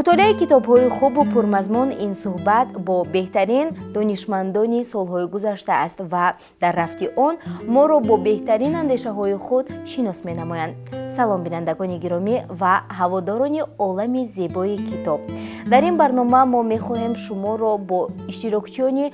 Мутолиаи китобҳои хубу пурмазмун ин суҳбат бо беҳтарин донишмандони солҳои гузашта аст ва дар рафти он моро бо беҳтарин андешаҳои худ шинос менамоянд. Салом, бинандагони гиромӣ ва ҳаводорони олами зебои китоб. Дар ин барнома мо мехоҳем шуморо бо иштирокчиёни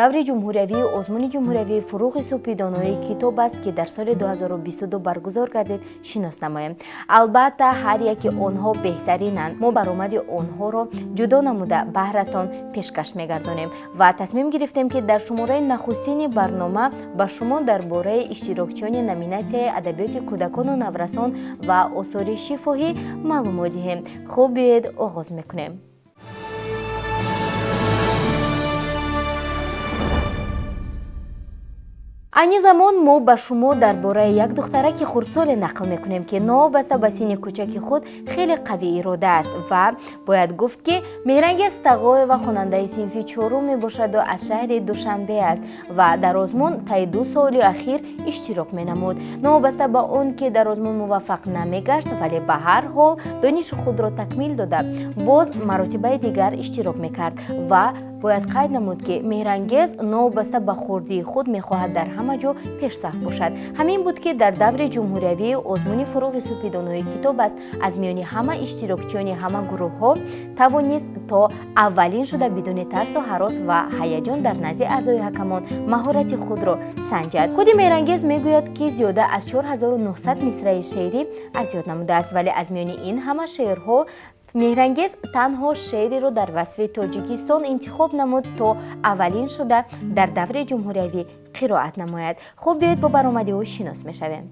даври ҷумҳуриявии озмуни ҷумҳуриявии фурӯғи субҳидонои китоб аст, ки дар соли 2022 баргузор гардид, шинос намоем. Албатта, ҳар яки онҳо беҳтаринанд. Мо баромади онҳоро ҷудо намуда баҳратон пешкаш мегардонем ва тасмим гирифтем, ки дар шумораи нахустини барнома ба шумо дар бораи иштирокчиёни номинатсияи адабиёти кӯдакону наврасон ва осори шифоҳӣ маълумот диҳем. Хуб, биёед оғоз мекунем. Айни замон мо ба шумо дар бораи як духтараки хурдсоле нақл мекунем, ки новобаста ба синни кӯчаки худ хеле қавӣ ирода аст ва бояд гуфт, ки Меҳрангез Тағоева хонандаи синфи чорум мебошаду аз шаҳри Душанбе аст ва дар озмун таи 2 соли ахир иштирок менамуд. Новобаста ба он ки дар озмун муваффақ намегашт, вале ба ҳар ҳол дониши худро такмил дода, боз маротибаи дигар иштирок мекард ва бояд қайд намуд, ки Меҳрангез новобаста ба хурдии худ мехоҳад дар ҳама ҷо пешсаф бошад. Ҳамин буд, ки дар даври ҷумҳуриявии озмуни фурӯғи субҳидонои китоб аст аз миёни ҳама иштирокчиёни ҳама гурӯҳҳо тавонист то аввалин шуда бидуни тарсу ҳарос ва ҳаяҷон дар назди аъзои ҳакамон маҳорати худро санҷад. Худи Меҳрангез мегӯяд, ки зиёда аз 4900 мисраи шеърӣ аз ёд намудааст, вале аз миёни ин ҳама шеърҳо Меҳрангез танҳо шеъреро дар васфи Тоҷикистон интихоб намуд, то аввалин шуда дар даври ҷумҳуриявӣ қироат намояд. Хуб, биёед бо баромади ӯ шинос мешавем.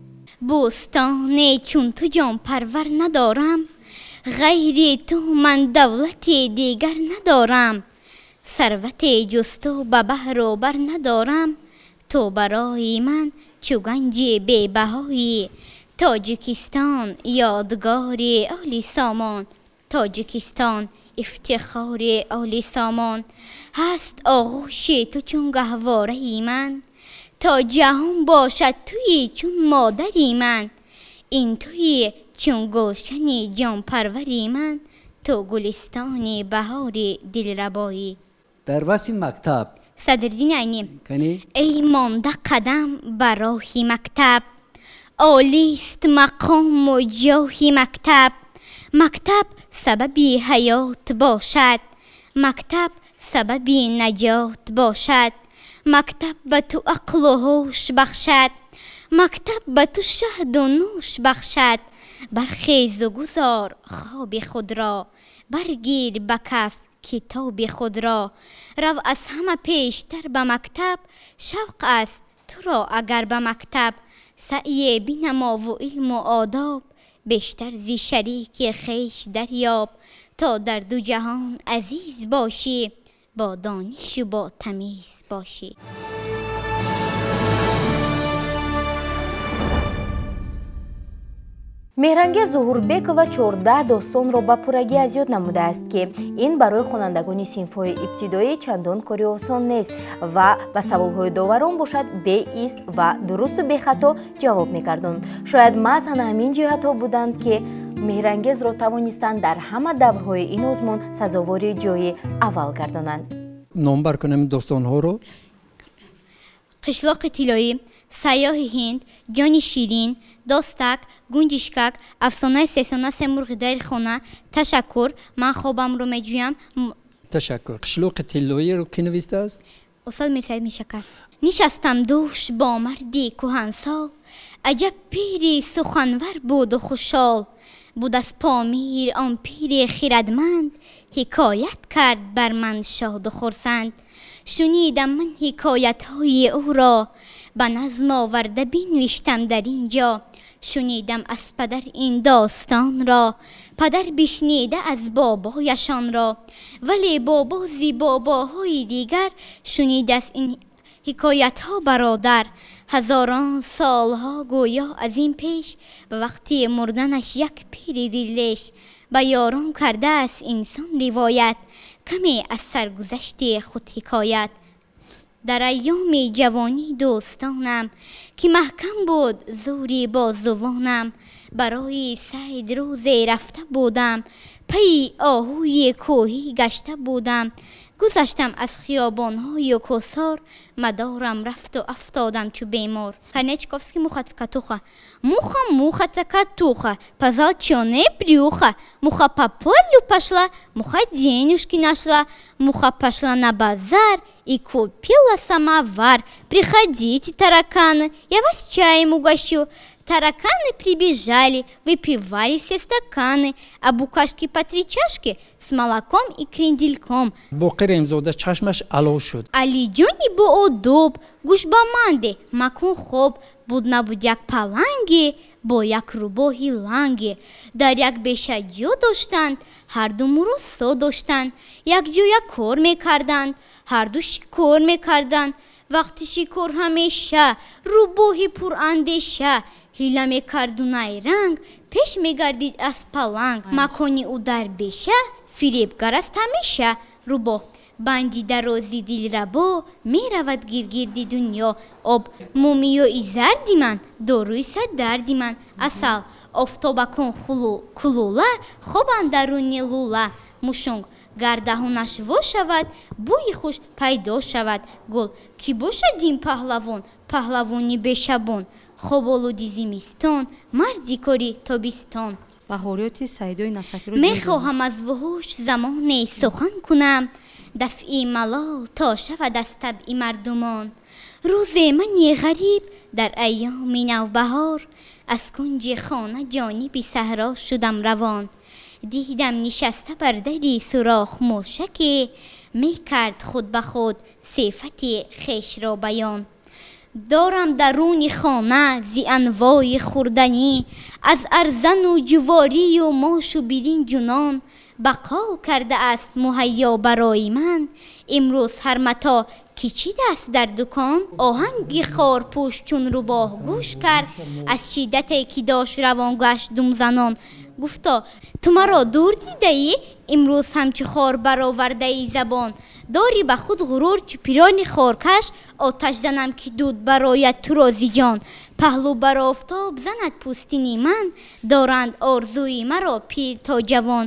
Бӯстоне чун ту ҷонпарвар надорам, ғайри ту ман давлати дигар надорам, сарвате ҷуз ту ба баҳру бар надорам, ту барои ман чу ганҷи бебаҳоӣ. Тоҷикистон ёдгори оли сомон, Тоҷикистон ифтихори оли сомон. Ҳаст оғӯши ту чун гаҳвораи ман, то ҷаҳон бошад туи чун модари ман. Ин туи чун гулшани ҷонпарвари ман, ту гулистони баҳори дилрабоӣ. Дар васфи мактаб. Садриддини Айнӣ. Эй монда қадам ба роҳи мактаб, олист мақому ҷоҳи мактаб. Мактаб сабаби ҳаёт бошад, мактаб сабаби наҷот бошад, мактаб ба ту ақлу ҳуш бахшад, мактаб ба ту шаҳду нӯш бахшад. Бархезу гузор хоби худро, баргир ба каф китоби худро. Рав аз ҳама пештар ба мактаб, шавқ аст туро агар ба мактаб. Саъе бинамову илму одоб, бештар зи шарики хеш дарёб. То дар ду ҷаҳон азиз бошӣ, бо донишу бо тамиз бошӣ. Меҳрангез Зуҳурбекова 14 достонро ба пуррагӣ аз ёд намудааст, ки ин барои хонандагони синфҳои ибтидоӣ чандон кори осон нест ва ба саволҳои доварон бошад беист ва дурусту бехато ҷавоб мегардонд. Шояд маҳз ана ҳамин ҷиҳатҳо буданд, ки Меҳрангезро тавонистанд дар ҳама даврҳои ин озмун сазовори ҷои аввал гардонанд. Номбар кунем достонҳоро. Қишлоқи тиллоӣ, сайёҳи ҳинд, ҷони ширин, достак, гунҷишкак, афсонаи сесона, се мурғи дари хона, ташаккур, ман хобамро меҷӯям. Ташаккур. Қишлоқи тиллоиро кӣ навистааст? Устод Мирсаид Миршакар. Нишастам дӯш бо марди кӯҳансол, аҷаб пири суханвар буду хушҳол. Буд аз Помир он пири хирадманд, ҳикоят кард бар ман шоду хурсанд. Шунидам ман ҳикоятҳои ӯро, ба назм оварда бинвиштам дар ин ҷо. Шунидам аз падар ин достонро, падар бишнида аз бобояшонро. Вале бобо зи бобоҳои дигар шунидааст ин ҳикоятҳо бародар. Ҳазорон солҳо гӯё аз ин пеш, ба вақти мурданаш як пири диллеш ба ёрон кардааст инсон ривоят, каме аз саргузашти худ ҳикоят. Дар айёми ҷавонӣ дӯстонам, ки маҳкам буд зӯри бозувонам, Барои сайд рӯзе рафта будам, пайи оҳуи кӯҳӣ гашта будам. Гузаштам аз хиёбонҳою кӯсор, мадорам рафту афтодам чу бемор. Корней Чуковский, «Муха Цокотуха». Муха, муха Цокотуха, позолочёное брюхо. Муха по полю пошла, муха денежки нашла. Муха пошла на базар и купила самовар. Приходите, тараканы, я вас чаем угощу. Тараканы прибежали, выпивали все стаканы, а букашки по три чашки с молоком и крендельком. Боқир Раҳимзода чашмаш ало шуд. Алиҷони боодоб, гӯш ба ман де, макун хоб. Буд набуд як паланге бо як рӯбоҳи ланге. Дар як беша ҷо доштанд, ҳарду муросо доштанд, якҷоя кор мекарданд, ҳарду шикор мекарданд. Вақти шикор ҳамеша рӯбоҳи пурандеша ҳила мекарду найранг, пеш мегардид аз паланг. Макони ӯ дар беша, фиребгар аст ҳамеша. Рӯбоҳ: банди дарози дилрабо меравад гиргирди дунё. Об: мумиёи зарди ман, доруи саддарди ман. Асал: офтобакун кулула, хобанд даруни лула. Мушунг: гар даҳонаш во шавад, бӯи хуш пайдо шавад. Гул: кӣ бошад ин паҳлавон, паҳлавони бешабон, хоболуди зимистон, марди кори тобистон? Баҳориёти Саидои Насафиро. Мехоҳам аз вуҳуш замоне сухан кунам, дафъи малол то шавад аз табъи мардумон. Рӯзе мани ғариб дар айёми навбаҳор аз кунҷи хона ҷониби саҳро шудам равон. Дидам нишаста бар дари сурох мӯшаке, мекард худ ба худ сифати хешро баён. Дорам даруни хона зи анвои хӯрданӣ, аз арзану ҷуворию мошу биринҷу нон. Бақол кардааст муҳайё барои ман имрӯз ҳар матоъ, ки чидааст дар дукон. Оҳанги хорпӯш чун рӯбоҳ гӯш кард, аз шиддате ки дошт равон гашт думзанон. Гуфто: ту маро дур дидаӣ, имрӯз ҳамчу хор баровардаи забон. Дорӣ ба худ ғурур чу пирони хоркаш, оташ занам ки дуд барояд туро зи ҷон. Паҳлӯ бар офтоб занад пӯстини ман, доранд орзуи маро пир то ҷавон.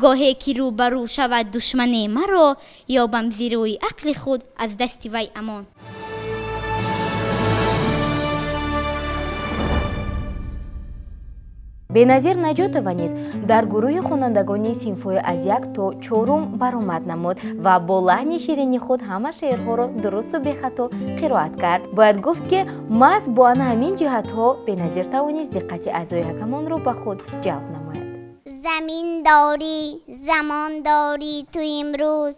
Гоҳе ки рӯбарӯ шавад душмане маро, ёбам зи рӯи ақли худ аз дасти вай амон. Беназир Наҷотова низ дар гурӯҳи хонандагони синфҳои аз як то чорум баромад намуд ва бо лаҳни ширини худ ҳама шеърҳоро дурусту бехато қироат кард. Бояд гуфт, ки маҳз бо ана ҳамин ҷиҳатҳо Беназир тавонист диққати аъзои ҳакамонро ба худ ҷалб намояд. Замин дорӣ, замон дорӣ ту имрӯз,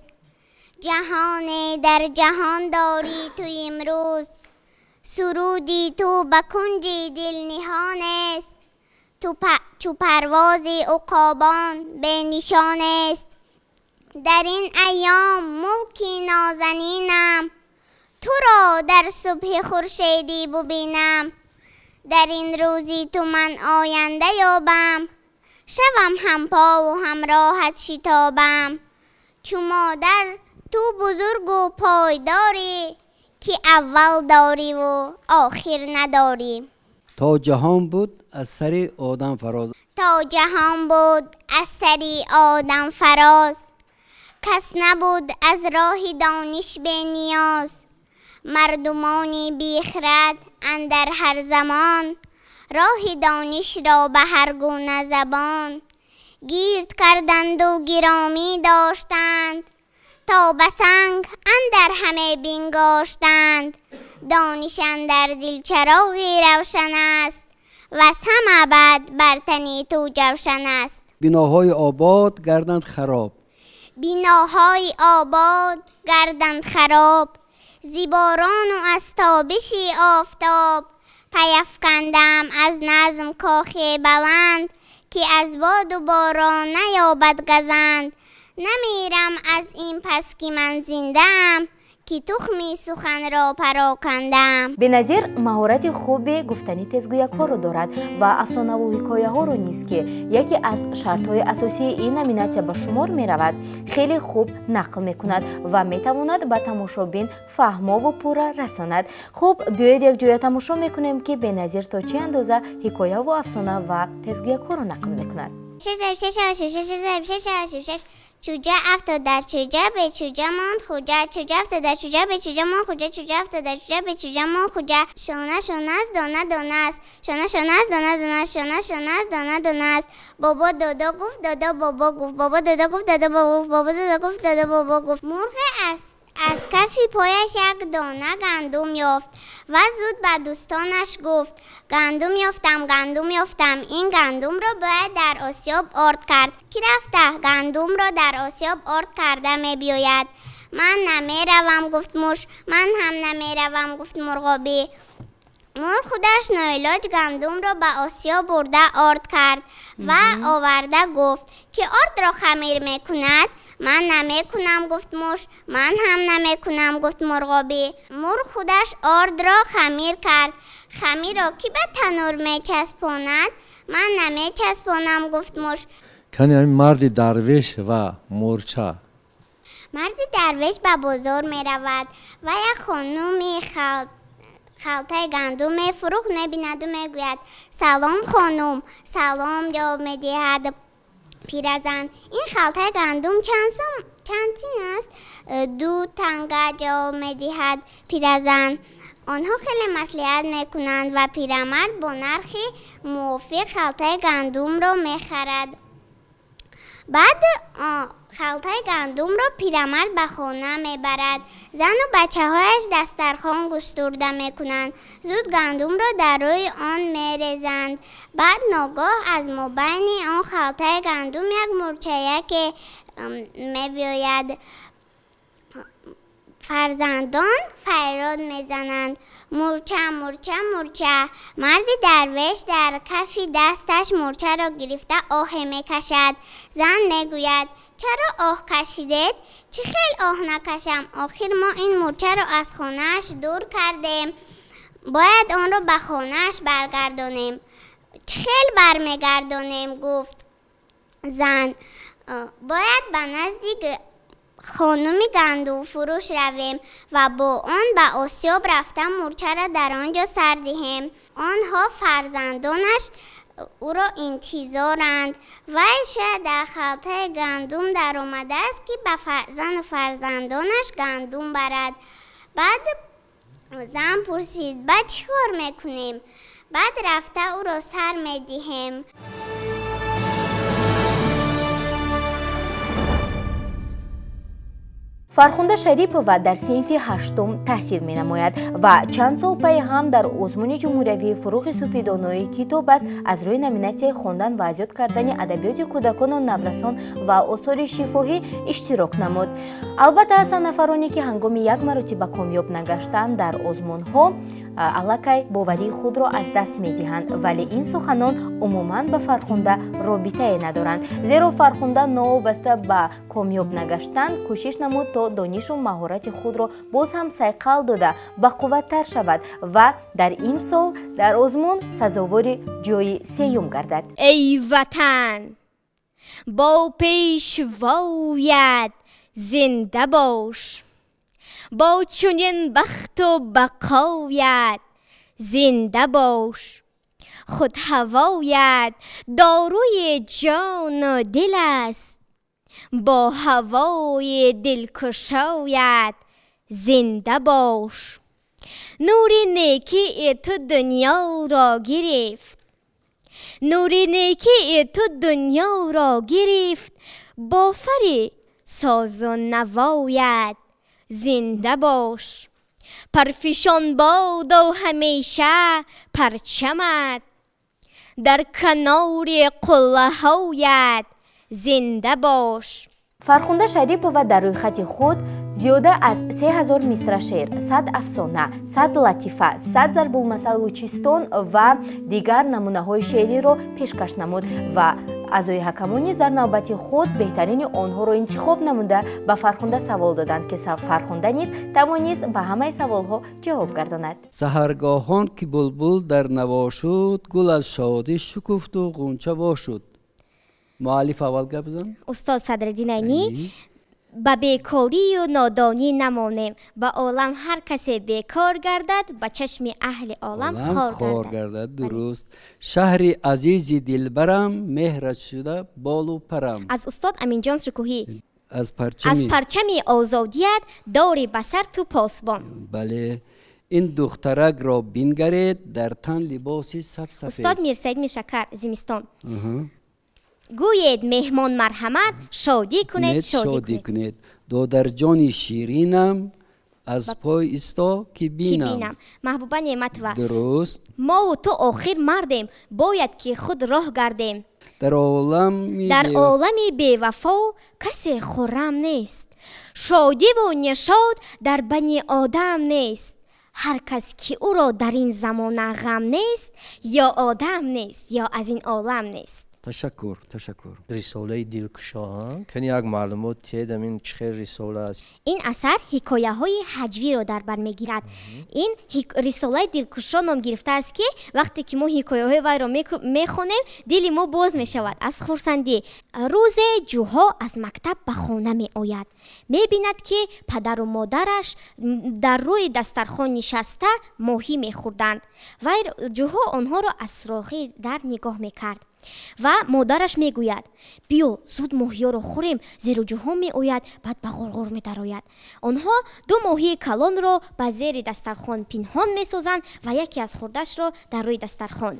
ҷаҳоне дар ҷаҳон дорӣ ту имрӯз. Суруди ту ба кунҷи дил ниҳон аст, ту чу парвози уқобон бенишон аст. Дар ин айём мулки нозанинам, туро дар субҳи хуршедӣ бубинам. Дар ин рӯзи ту ман оянда ёбам, шавам ҳампову ҳамроҳат шитобам. Чу модар ту бузургу пойдорӣ, ки аввал дориву охир надорӣ. То ҷаҳон буд аз сари одам фароз. То ҷаҳон буд аз сари одам фароз, кас набуд аз роҳи дониш бениёз. Мардумони бехирад андар ҳар замон роҳи донишро ба ҳар гуна забон гирд карданду гиромӣ доштанд, то ба санг андар ҳаме бингоштанд. Дониш андар дил чароғи равшан аст, ваз ҳама бад бар тани ту ҷавшан аст. Биноҳои обод гарданд хароб. Биноҳои обод гарданд хароб, зи борону аз тобиши офтоб. Пайафкандам аз назм кохе баланд, ки аз боду борон наёбад газанд. Намирам аз ин пас, ки ман зиндаам, ки Ки тухми суханро парокандам. Беназир маҳорати хуби гуфтани тезгӯякҳоро дорад ва афсонаву ҳикояҳоро низ, ки яке аз шартҳои асосии ин номинатсия ба шумор меравад, хеле хуб нақл мекунад ва метавонад ба тамошобин фаҳмову пурра расонад. Хуб, биёед якҷоя тамошо мекунем, ки Беназир то чӣ андоза ҳикояву афсона ва тезгӯякҳоро нақл мекунад. Шаш зарб шаш шавад 6, 6 зарб 6 шавад 6. Чӯҷа афтод дар чӯҷа, бе чӯҷа монд хуҷа. Чӯҷа афтод дар чӯҷа, бе чӯҷа монд хуҷа. Чӯҷа афтод дар чӯҷа, бе чӯҷа монд хуҷа. Шона шона аст, дона дона аст. Шона шона аст, дона дона аст. Шона шона аст, дона дона аст. Бобо додо гуфт, додо бобо гуфт. Бобо додо гуфт, додо бобо гуфт. Бобо додо гуфт, додо бобо гуфт. Мурғе аз кафи пояш як дона гандум ёфт ва зуд ба дӯстонаш гуфт: гандум ёфтам, гандум ёфтам. Ин гандумро бояд дар осиёб орд кард. Ки рафта гандумро дар осиёб орд карда мебиёяд? Ман намеравам, гуфт муш. Ман ҳам намеравам, гуфт мурғобӣ. Мурғ худаш ноилоҷ гандумро ба осиёб бурда орд кард ва оварда гуфт: ки ордро хамир мекунад? Ман намекунам, гуфт муш. Ман ҳам намекунам, гуфт мурғобӣ. Мурғ худаш ордро хамир кард. Хамирро ки ба танур мечаспонад? Ман намечаспонам, гуфт муш. Кани ҳамин марди дарвеш ва мӯрча. Марди дарвеш ба бозор меравад ва як хонуми халтаи гандум мефурӯхт мебинаду мегӯяд: салом, хонум. Салом, ҷавоб медиҳад пиразан. Ин халтаи гандум чанд сум, чанд тин аст? 2 танга, ҷавоб медиҳад пиразан. Онҳо хеле маслиҳат мекунанд ва пирамард бо нархи мувофиқ халтаи гандумро мехарад. Баъд халтаи гандумро пирамард ба хона мебарад. Зану бачаҳояш дастархон густурда мекунанд. Зуд гандумро дар рӯи он мерезанд. Баъд ногоҳ аз мобайни он халтаи гандум як мӯрчаяке мебиёяд. Фарзандон файрод мезананд: мӯрча, мӯрча, мӯрча. Марди дарвеш дар кафи дасташ мӯрчаро гирифта оҳе мекашад. Зан мегӯяд: чаро оҳ кашидед? Чӣ хел оҳ накашам? Охир мо ин мӯрчаро аз хонааш дур кардем. Бояд онро ба хонааш баргардонем. Чӣ хел бармегардонем? Гуфт зан. Бояд ба назди хонуми гандумфурӯш равем ва бо он ба осиёб рафта мӯрчаро дар он ҷо сар диҳем. Онҳо фарзандонаш ӯро интизоранд. Вай шояд дар халтаи гандум даромадааст, ки ба зану фарзандонаш гандум барад. Баъд зан пурсид: ба чӣ кор мекунем? Баъд рафта ӯро сар медиҳем. Фархунда Шарипова дар синфи 8 таҳсил менамояд ва чанд сол пайи ҳам дар озмуни ҷумҳуриявии фурӯғи супидонои китоб аст аз рӯи номинатсияи хондан ва азёд кардани адабиёти кӯдакону наврасон ва осори шифоҳӣ иштирок намуд. Албатта, ҳастанд нафароне, ки ҳангоми як маротиба комёб нагаштан дар озмунҳо аллакай боварии худро аз даст медиҳанд, вале ин суханон умуман ба Фархунда робитае надоранд, зеро Фархунда новобаста ба комёб нагаштан кӯшиш намуд то донишу маҳорати худро боз ҳам сайқал дода бақувваттар шавад ва дар имсол дар озмун сазовори ҷои сеюм гардад. Эй ватан, бо пешвоят зинда бош, бо чунин бахту бақоят зинда бош. Худ ҳавоят доруи ҷону дил аст, бо ҳавои дилкушоят зинда бош. Нури некии ту дунёро гирифт, нури некии ту дунёро гирифт, бо фари созу навоят зинда бош. Парфишон боду ҳамеша парчамат, дар канори қуллаҳоят зинда бош. Фархунда Шарипова дар рӯйхати худ зиёда аз 3000 мисра шеър, 100 афсона, 100 латифа, 100 зарбулмасалу чистон ва дигар намунаҳои шеъриро пешкаш намуд ва Аъзои ҳакамон низ дар навбати худ беҳтарини онҳоро интихоб намуда ба Фархунда савол доданд, ки Фархунда низ тавонист ба ҳамаи саволҳо ҷавоб гардонад. Саҳаргоҳон ки булбул дар наво шуд, гул аз шодӣ шукуфту ғунча во шуд. Муаллиф аввал гап зан. Устод Садриддин Айнӣ. Ба бекорию нодонӣ намонем, ба олам ҳар касе бекор гардад, ба чашми аҳли олам хор гардад. Дуруст. Шаҳри азизи дилбарам, меҳрат шуда болу парам. Аз устод Аминҷон Шукӯҳӣ. Аз парчами озодият дори ба сар ту посбон. Бале. Ин духтаракро бингаред, дар тан либоси сабсафед. Устод Мирсаид Миршакар. Зимистон. Гӯед меҳмон марҳамат, шодӣ кунед, шодӣ кунед. Додарҷони ширинам, аз пой исто ки бинам. Маҳбуба Неъматова. Дуруст. Мову ту охир мардем, бояд ки худ роҳ гардем. Дар олами бевафо касе хуррам нест, шодиву нишод дар бани одам нест. Ҳар кас ки ӯро дар ин замона ғам нест, ё одам нест, ё аз ин олам нест. Ташаккур, ташаккур. Рисолаи дилкушо, кани як маълумот тиҳед, ин чӣ хел рисола аст? Ин асар ҳикояҳои ҳаҷвиро дар бар мегирад. Ин рисолаи дилкушо ном гирифтааст, ки вақте ки мо ҳикояҳои вайро мехонем, дили мо боз мешавад аз хурсандӣ. Рӯзе ҷуҳо аз мактаб ба хона меояд. Мебинад, ки падару модараш дар рӯи дастархон нишаста моҳӣ мехӯрданд. Вай ҷуҳо онҳоро аз сурохи дар нигоҳ мекард. Ва модараш мегӯяд: биё зуд моҳиёро хӯрем, зеро ҷуҳо меояд, баъд ба ғурғур медарояд. Онҳо ду моҳии калонро ба зери дастархон пинҳон месозанд ва яке аз хурдашро дар рӯи дастархон.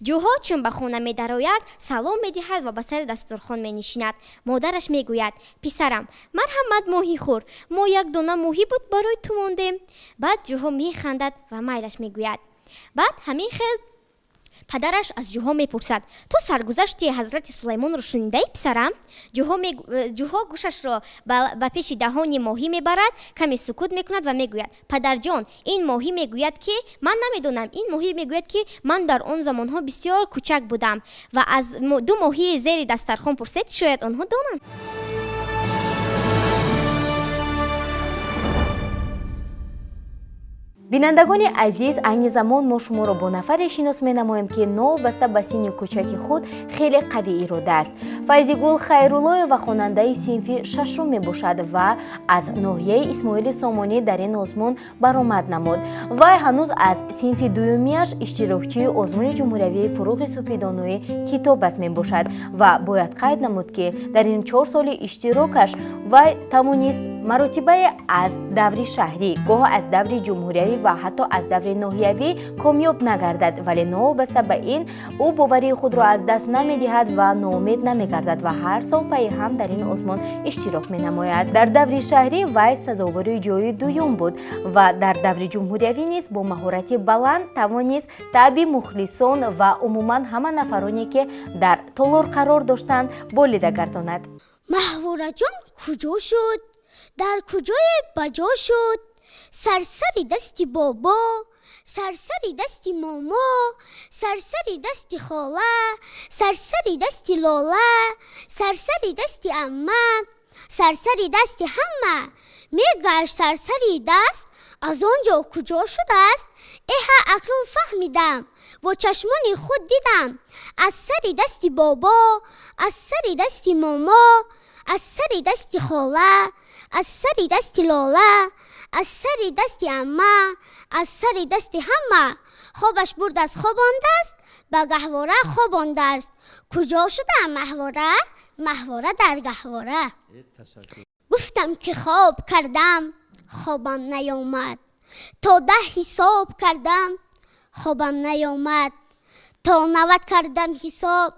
Ҷуҳо чун ба хона медарояд, салом медиҳад ва ба сари дастархон менишинад. Модараш мегӯяд: писарам, марҳамат моҳӣ хӯр, мо як дона моҳӣ буд барои ту мондем. Баъд ҷуҳо механдад ва майлаш мегӯяд. Баъд ҳамин хел падараш аз ҷуҳо мепурсад: ту саргузашти ҳазрати Сулаймонро шунидаӣ, писарам? Ҷуҳо гӯшашро ба пеши даҳони моҳӣ мебарад, каме сукут мекунад ва мегӯяд: падарҷон, ин моҳӣ мегӯяд, ки ман намедонам, ин моҳӣ мегӯяд, ки ман дар он замонҳо бисёр кӯчак будам. Ва аз ду моҳии зери дастархон пурсед, шояд онҳо донанд. Бинандагони азиз, айни замон мо шуморо бо нафаре шинос менамоем, ки новобаста ба синни кӯчаки худ хеле қавӣ ирода аст. Файзигул Хайруллоева хонандаи синфи шашум мебошад ва аз ноҳияи Исмоили Сомонӣ дар ин озмун баромад намуд. Вай ҳанӯз аз синфи дуюмияш иштирокчии озмуни ҷумҳуриявии Фурӯғи супидонои китоб аст мебошад ва бояд қайд намуд, ки дар ин 4 соли иштирокаш вай тавонист маротибае аз даври шаҳрӣ, гоҳ аз даври ҷумҳуриявӣ ва ҳатто аз даври ноҳиявӣ комёб нагардад, вале новобаста ба ин ӯ боварии худро аз даст намедиҳад ва ноумед намегардад ва ҳар сол пайи ҳам дар ин озмун иштирок менамояд. Дар даври шаҳрӣ вай сазовори ҷои дуюм буд ва дар даври ҷумҳуриявӣ низ бо маҳорати баланд тавонист таъби мухлисон ва умуман ҳама нафароне, ки дар толор қарор доштанд, болида гардонад. Маҳвораҷон куҷо шуд? Дар куҷое ба ҷо шуд? Сарсари дасти бобо, сарсари дасти момо, сарсари дасти хола, сарсари дасти лола, сарсари дасти амма, сарсари дасти ҳама. Мегашт сарсари даст, аз он ҷо куҷо шудааст? Эҳа, акнун фаҳмидам, бо чашмони худ дидам. Аз сари дасти бобо, аз сари дасти момо, аз сари дасти хола, аз сари дасти лола, аз сари дасти амма, аз сари дасти ҳама. Хобаш бурд аз хобондааст, ба гаҳвора хобондааст. Куҷо шуда маҳвора? Маҳвора дар гаҳвора. Гуфтам ки хоб кардам, хобам наёмад. То 10 ҳисоб кардам, хобам наёмад. То 90 кардам ҳисоб,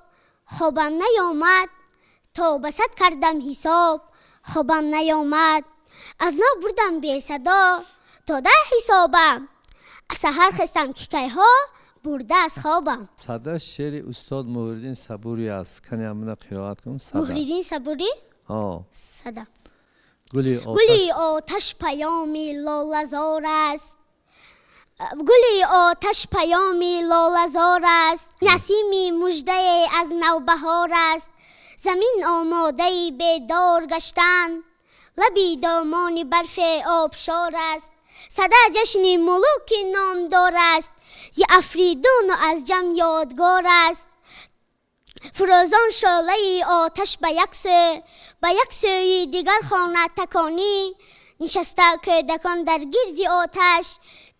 хобам наёмад. То ба 100 кардам ҳисоб, хобам наёмад. Аз нав бурдам бесадо, то 10 ҳисобам. Саҳар хестам ки кайҳо бурда аз хобам. Сада шеъри устод Муҳриддин Сабурӣ аст. Кани ҳамина қироат кун. Муҳриддин Сабурӣ? Сада. Гули оташ паёми лолазор аст. Гули оташ паёми лолазор аст. Насими муждае аз навбаҳор аст. Замин омодаи бедор гаштан, лаби домони барфе обшор аст. Сада ҷашни мулуки номдор аст, зи Афридуну аз ҷам ёдгор аст. Фурӯзон шӯълаи оташ ба як сӯ, ба як сӯи дигар хона таконӣ. Нишаста кӯдакон дар гирди оташ,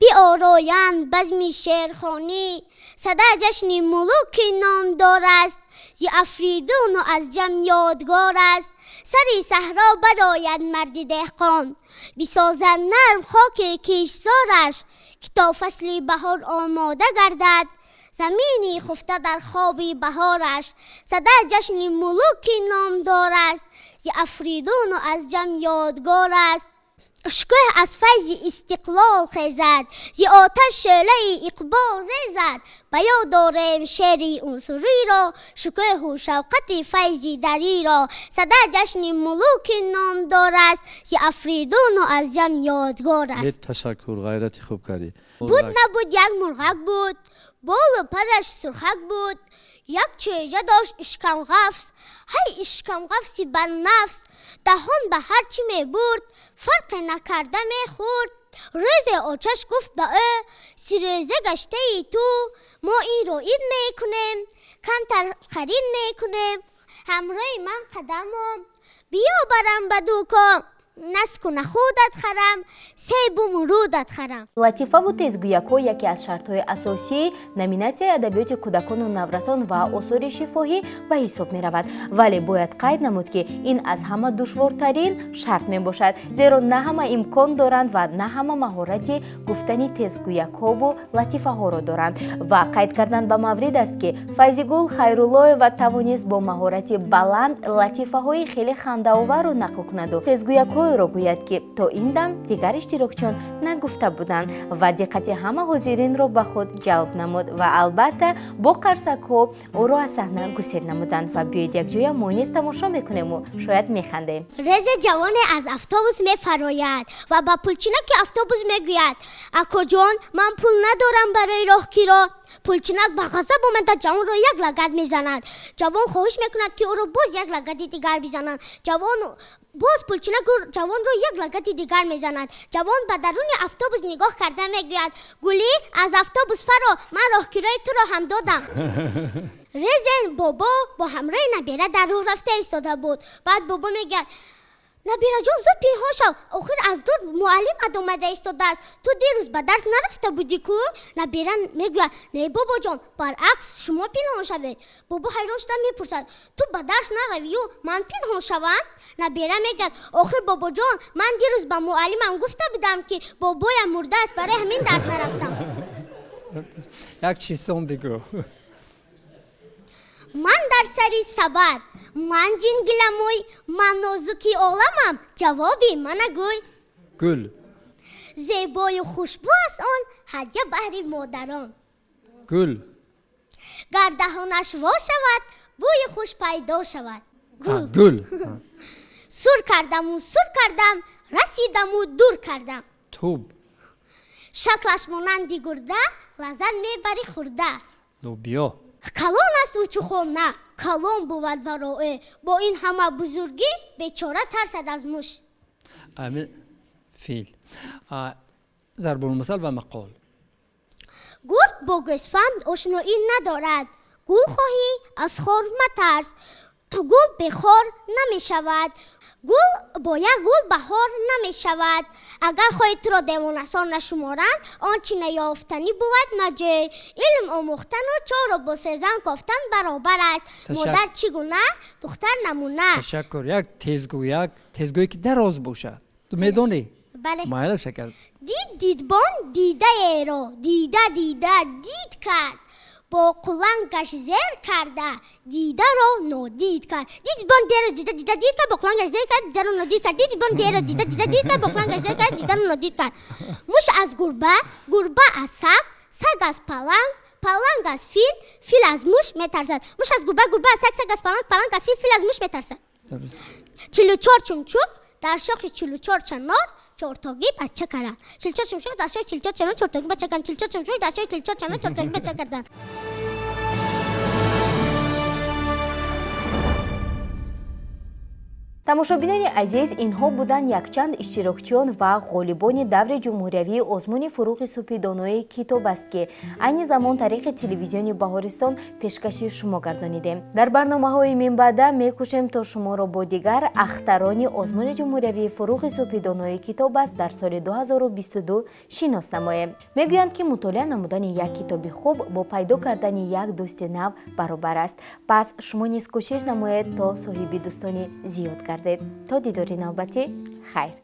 биороянд базми шеърхонӣ. Сада ҷашни мулуки номдор аст, зи Афридуну аз ҷам ёдгор аст. Сари саҳро барояд марди деҳқон, бисозад нарм хоки киштзораш, ки то фасли баҳор омода гардад замини хуфта дар хоби баҳораш. Сада ҷашни мулуки номдор аст, зи Афридуну аз ҷам ёдгор аст. Шукӯҳ аз файзи истиқлол хезад, зи оташ шӯълаи иқбол резад. Ба ёд дорем шеъри унсуриро, шукӯҳу шавқати файзи дариро. Сада ҷашни мулуки номдор аст, зи Афридуну аз ҷам ёдгор аст. Ташаккур, ғайрати хуб кардӣ. Буд набуд як мурғак буд, болу параш сурхак буд. Як чӯҷа дошт ишкамғафс, ҳай ишкамғафси баннафс. Даҳон ба ҳар чӣ мебурд, фарқе накарда мехӯрд. Рӯзе очаш гуфт ба ӯ: сирӯза гаштаи ту, мо инро ид мекунем, камтар харид мекунем. Ҳамроҳи ман қадамом, биё барам ба дукон, наску нахудат харам, себу мурудат харам. Латифаву тезгӯякҳо яке аз шартҳои асосии номинатсияи адабиёти кӯдакону наврасон ва осори шифоҳӣ ба ҳисоб меравад. Вале бояд қайд намуд, ки ин аз ҳама душвортарин шарт мебошад, зеро на ҳама имкон доранд ва на ҳама маҳорати гуфтани тезгӯякҳову латифаҳоро доранд. Ва қайд кардан ба маврид аст, ки Файзигул Хайруллоева тавонист бо маҳорати баланд латифаҳои хеле хандаоварро нақл кунаду тезгӯякҳо ро гӯяд, ки то ин дам дигар иштирокчиён нагуфта буданд ва диққати ҳама ҳозиринро ба худ ҷалб намуд ва албатта бо қарсакҳо ӯро аз саҳна гусел намуданд. Ва биёед якҷоя мо низ тамошо мекунему шояд механдем. Резе ҷавоне аз автобус мефарояд ва ба пулчинаки автобус мегӯяд: акоҷон, ман пул надорам барои роҳкиро. Пулчинак ба ғазаб омада ҷавонро як лагад мезанад. Ҷавон хоҳиш мекунад, ки ӯро боз як лагади дигар бизананд. Ҷавон боз пулчинак ҷавонро як лагади дигар мезанад. Ҷавон ба даруни автобус нигоҳ карда мегӯяд: гулӣ, аз автобус фаро, ман роҳкирои туро ҳам додам. Резен бобо бо ҳамроҳи набера дар роҳ рафта истода буд. Баъд бобо мегӯяд: набираҷон, зуд пинҳон шав, охир аз дур муаллимат омада истодааст. Ту дирӯз ба дарс нарафта будӣ ку? Набира мегӯяд: не бобоҷон, баръакс шумо пинҳон шавед. Бобо ҳайрон шуда мепурсад: ту ба дарс наравию ман пинҳон шавам? Набира мегӯяд: охир бобоҷон, ман дирӯз ба муаллимам гуфта будам, ки бобоям мурдааст, барои ҳамин дарс нарафтам. Як чизон бигӯ. Ман дар сари сабад, ман ҷингиламӯй, ман нозуки оламам, ҷавоби мана гӯй. Гул. Зебою хушбӯ аст он, ҳадя баҳри модарон. Гул. Гар даҳонаш во шавад, бӯи хуш пайдо шавад. Гул. Гул. Сур кардаму сур кардам, расидаму дур кардам. Туб. Шаклаш монанди гурда, лаззат мебари хӯрда. Лӯбиё. Калон аст ӯ чухона, калон бувад вароэ. Бо ин ҳама бузургӣ бечора тарсад аз муш. Амин фил. Зарбулмасал ва мақол. Гург бо гӯсфанд ошноӣ надорад. Гул хоҳӣ аз хор матарс. Гул бехор намешавад. Гул бо як гул баҳор намешавад. Агар хоҳӣ туро девонасон нашуморанд, он чӣ наёфтанӣ бувад маҷӯй. Илм омӯхтану чорро бо сӯзан кофтан баробар аст. Модар чӣ гуна, духтар намуна. Ташаккур. Як тезгӯяк, тезгӯе ки дароз бошад. Ту медонӣ? Бале. Майла шакар. Дид дидбон дидаеро дида дида дид кард. Бо қулангаш зер карда дидаро нодид кард. Дидбон деро дида дида дид кард, бо қулангаш зер кард, дидаро нодид кард. Дидбон деро дида дида дид кард, бо қулангаш зер кард, дидаро нодид кард. Муш аз гурба, гурба аз саг, саг аз паланг, паланг аз фил, фил аз муш метарсад. Муш аз гурба, гурба аз саг, саг аз паланг, паланг аз фил, фил аз муш метарсад. 44 чумчуқ дар шохи 44 чанор чортогӣ бача карданд. 44 чумчуқ дар шохи 44 чанор чортогӣ бача карданд. 44 чумчуқ дар шохи 44 чанор чортогӣ бача карданд. Тамошобинони азиз, инҳо буданд якчанд иштирокчиён ва ғолибони даври ҷумҳуриявии озмуни «Фурӯғи субҳи донои китоб аст», ки айни замон тариқи телевизиони Баҳористон пешкаши шумо гардонидем. Дар барномаҳои минбаъда мекӯшем, то шуморо бо дигар ахтарони озмуни ҷумҳуриявии «Фурӯғи субҳи донои китоб аст» дар соли 2022 шинос намоем. Мегӯянд, ки мутолиа намудани як китоби хуб бо пайдо кардани як дӯсти нав баробар аст. Пас шумо низ кӯшиш намоед, то соҳиби дӯстони зиёд гардед. То дидори навбатӣ, хайр.